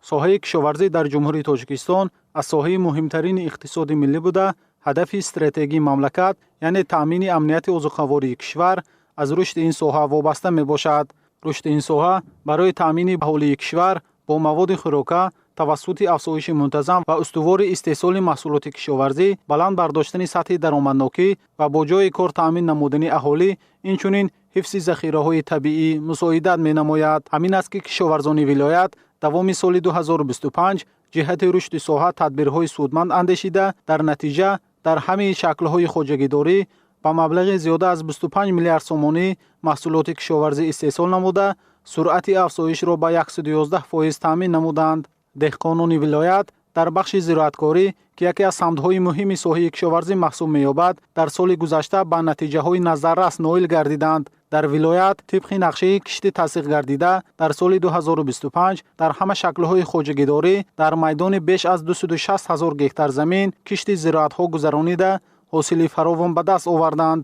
Соҳаи кишоварзӣ дар Ҷумҳурии Тоҷикистон аз соҳаи муҳимтарини иқтисоди миллӣ буда, ҳадафи стратегии мамлакат, яъне таъмини амнияти озуқавории кишвар, аз рушди ин соҳа вобаста мебошад. Рушди ин соҳа барои таъмини аҳолии кишвар бо маводи хӯрока тавассути афзоиши мунтазам ва устувори истеҳсоли маҳсулоти кишоварзӣ, баланд бардоштани сатҳи даромаднокӣ ва бо ҷойи кор таъмин намудани аҳолӣ, инчунин ҳифзи захираҳои табиӣ мусоидат менамояд. Ҳамин аст, ки кишоварзони вилоят давоми соли 2025 ҷиҳати рушди соҳа тадбирҳои судманд андешида, дар натиҷа дар ҳамаи шаклҳои хоҷагидорӣ ба маблағи зиёда аз 25 миллиард сомонӣ маҳсулоти кишоварзӣ истеҳсол намуда, суръати афзоишро ба 111% таъмин намуданд. Деҳқонони вилоят дар бахши зироаткорӣ, ки яке аз самтҳои муҳими соҳаи кишоварзӣ маҳсуб меёбад, дар соли гузашта ба натиҷаҳои назаррас ноил гардиданд. Дар вилоят тибқи нақшаи кишти тасдиқ гардида дар соли 2025 дар ҳама шаклҳои хоҷагидорӣ дар майдони беш аз 260 ҳазор гектар замин кишти зироатҳо гузаронида, ҳосили фаровон ба даст оварданд.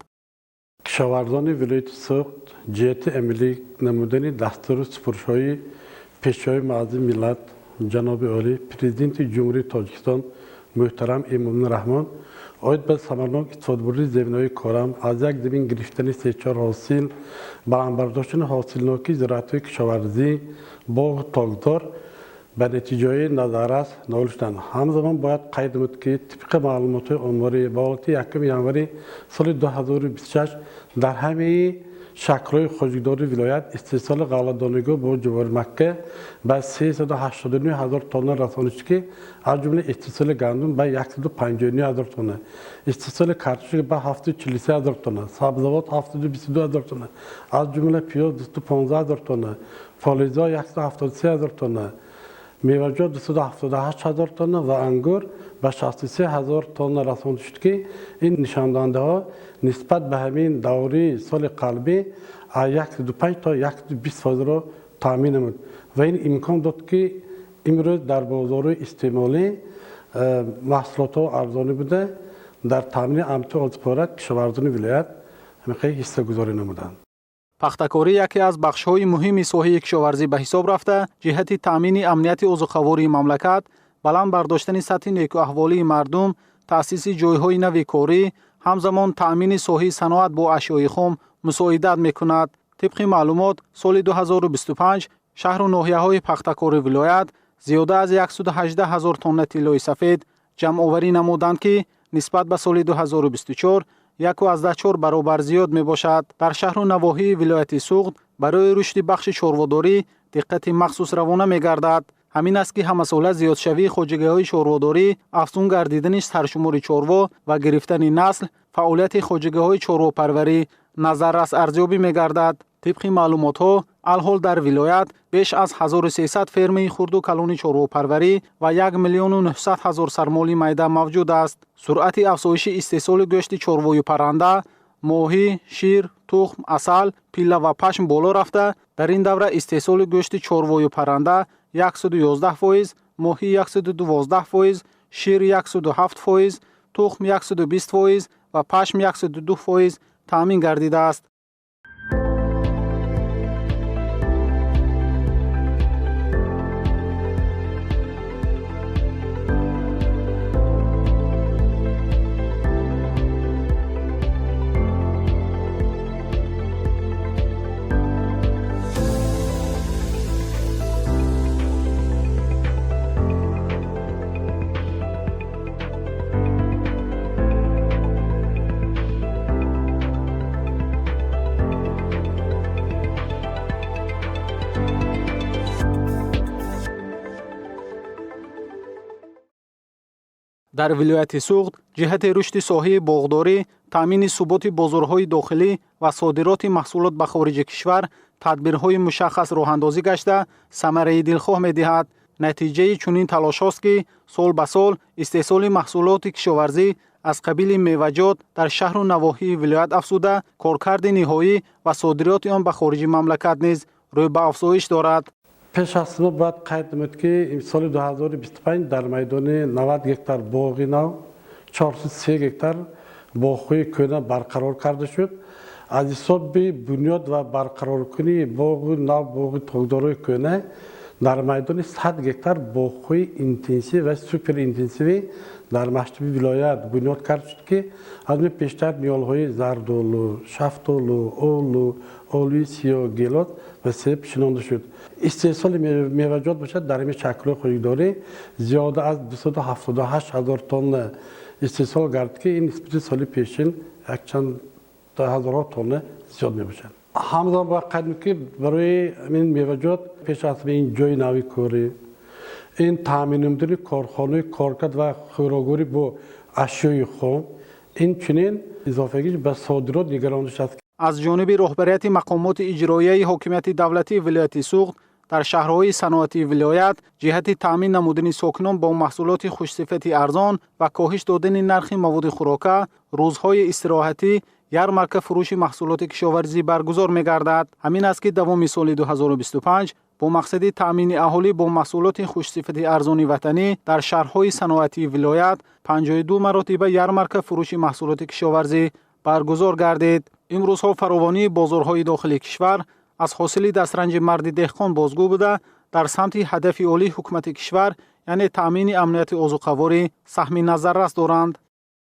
Кишоварзони вилояти Суғд ҷиҳати амалӣ намудани дастуру супоришҳои Пешвои Муаззами миллат, ҷаноби олӣ, Президенти Ҷумҳурии Тоҷикистон муҳтарам Эмомалӣ Раҳмон оид ба самарнок истифодабурди заминаҳои корам, аз як замин гирифтани се-чор ҳосил, баланд бардоштани ҳосилнокии зироатҳои кишоварзӣ, боғу токзор ба натиҷаҳои назаррас ноил шуданд. Ҳамзамон бояд қайд намуд, ки тибқи маълумотҳои оморӣ ба ҳолати 1 январи соли 2026 дар ҳамаи шаклҳои хоҷагидории вилоят истеҳсоли ғалладонагиҳо бо ҷуворимакка ба 389 ҳазор тонна расонид, ки аз ҷумла истеҳсоли гандум ба 159 ҳазор тонна, истеҳсоли картошка ба 743 ҳазор тонна, сабзавот 722 ҳазор тонна, аз ҷумла пиёз 215 ҳазор тонна, полизо 173 ҳазор тонна, меваҷот 278 ҳазор тонна ва ангур ба 63 ҳазор тонна расонда шуд, ки ин нишондиҳандаҳо нисбат ба ҳамин даври соли қалбӣ аз 105 то 120 фоизро таъмин намуд ва ин имкон дод, ки имрӯз дар бозорҳои истеъмолӣ маҳсулотҳо арзонӣ буда, дар таъмини амнияти озуқаворӣ кишоварзони вилоят ҳамин ҳиссагузорӣ намуданд. Пахтакорӣ яке аз бахшҳои муҳими соҳаи кишоварзӣ ба ҳисоб рафта, ҷиҳати таъмини амнияти озуқавории мамлакат, баланд бардоштани сатҳи некӯаҳволии мардум, таъсиси ҷойҳои нави корӣ, ҳамзамон таъмини соҳаи саноат бо ашёи хом мусоидат мекунад. Тибқи маълумот, соли 2025 шаҳру ноҳияҳои пахтакори вилоят зиёда аз 118 ҳазор тонна тиллои сафед ҷамъоварӣ намуданд, ки нисбат ба соли 2024 1,4 баробар зиёд мебошад. Дар шаҳру навоҳии вилояти Суғд барои рушди бахши чорводорӣ диққати махсус равона мегардад. Ҳамин аст, ки ҳамасола зиёдшавии хоҷагиҳои чорводорӣ, афзун гардидани саршумори чорво ва гирифтани насл, фаъолияти хоҷагиҳои чорвопарварӣ назаррас арзёбӣ мегардад. Тибқи маълумотҳо, алҳол дар вилоят беш аз 1300 фермаи хурду калони чорвопарварӣ ва 1 миллиону 900 ҳазор сармоли майда мавҷуд аст. Суръати афзоиши истеҳсоли гӯшти чорвою парранда, моҳӣ, шир, тухм, асал, пилла ва пашм боло рафта, дар ин давра истеҳсоли гӯшти чорвою парранда 111%, моҳӣ 112%, шир 107%, тухм 120% ва пашм 102% таъмин гардидааст. Дар вилояти Суғд ҷиҳати рушди соҳаи боғдорӣ, таъмини суботи бозорҳои дохилӣ ва содироти маҳсулот ба хориҷи кишвар тадбирҳои мушаххас роҳандозӣ гашта, самараи дилхоҳ медиҳад. Натиҷаи чунин талошҳост, ки сол ба сол истеҳсоли маҳсулоти кишоварзӣ аз қабили меваҷот дар шаҳру навоҳии вилоят афзуда, коркарди ниҳоӣ ва содироти он ба хориҷи мамлакат низ рӯй ба афзоиш дорад. Пеш аз ҳама бояд қайд намуд, ки соли 2025 дар майдони 90 гектар боғи нав, 403 гектар боғҳои кӯҳна барқарор карда шуд. Аз ҳисоби бунёд ва барқароркунии боғи нав, боғи токдорои кӯҳна Дар майдони 100 гектар боғҳои интенсив ва суперинтенсивӣ дар масштаби вилоят бунёд кард шуд, ки аз он пештар ниҳолҳои зардолу, шафтолу, олу, олуи сиёҳ, гелос ва себ шинонда шуд. Истеҳсоли меваҷот бошад, дар ҳамин шаклҳои хоҷагидорӣ зиёда аз 278 ҳазор тонна истеҳсол гардид, ки ин нисбати соли пешин якчанд ҳазорҳо тонна зиёд мебошад. Ҳамзамон бояд қайд ки барои ин меваҷот пеш аз ин ҷойи нави корӣ, ин таъмин намудани корхонаи коркард ва хӯрокворӣ бо ашёи хом, инчунин иловагӣ ба содирот нигаронда шудааст. Аз ҷониби роҳбарияти мақомоти иҷроияи ҳокимияти давлатии вилояти Суғд дар шаҳрҳои саноатии вилоят ҷиҳати таъмин намудани сокинон бо маҳсулоти хушсифати арзон ва коҳиш додани нархи маводи хӯрока рӯзҳои истироҳатӣ ярмарка фурӯши маҳсулоти кишоварзӣ баргузор мегардад. Ҳамин аст, ки давоми соли 2025 бо мақсади таъмини аҳолӣ бо маҳсулоти хушсифати арзони ватанӣ дар шаҳрҳои саноатии вилоят 52 маротиба ярмарка фурӯши маҳсулоти кишоварзӣ баргузор гардид. Имрӯзҳо фаровонии бозорҳои дохили кишвар аз ҳосили дастранҷи марди деҳқон бозгӯ буда, дар самти ҳадафи олии ҳукумати кишвар, яъне таъмини амнияти озуқаворӣ, саҳми назаррас доранд.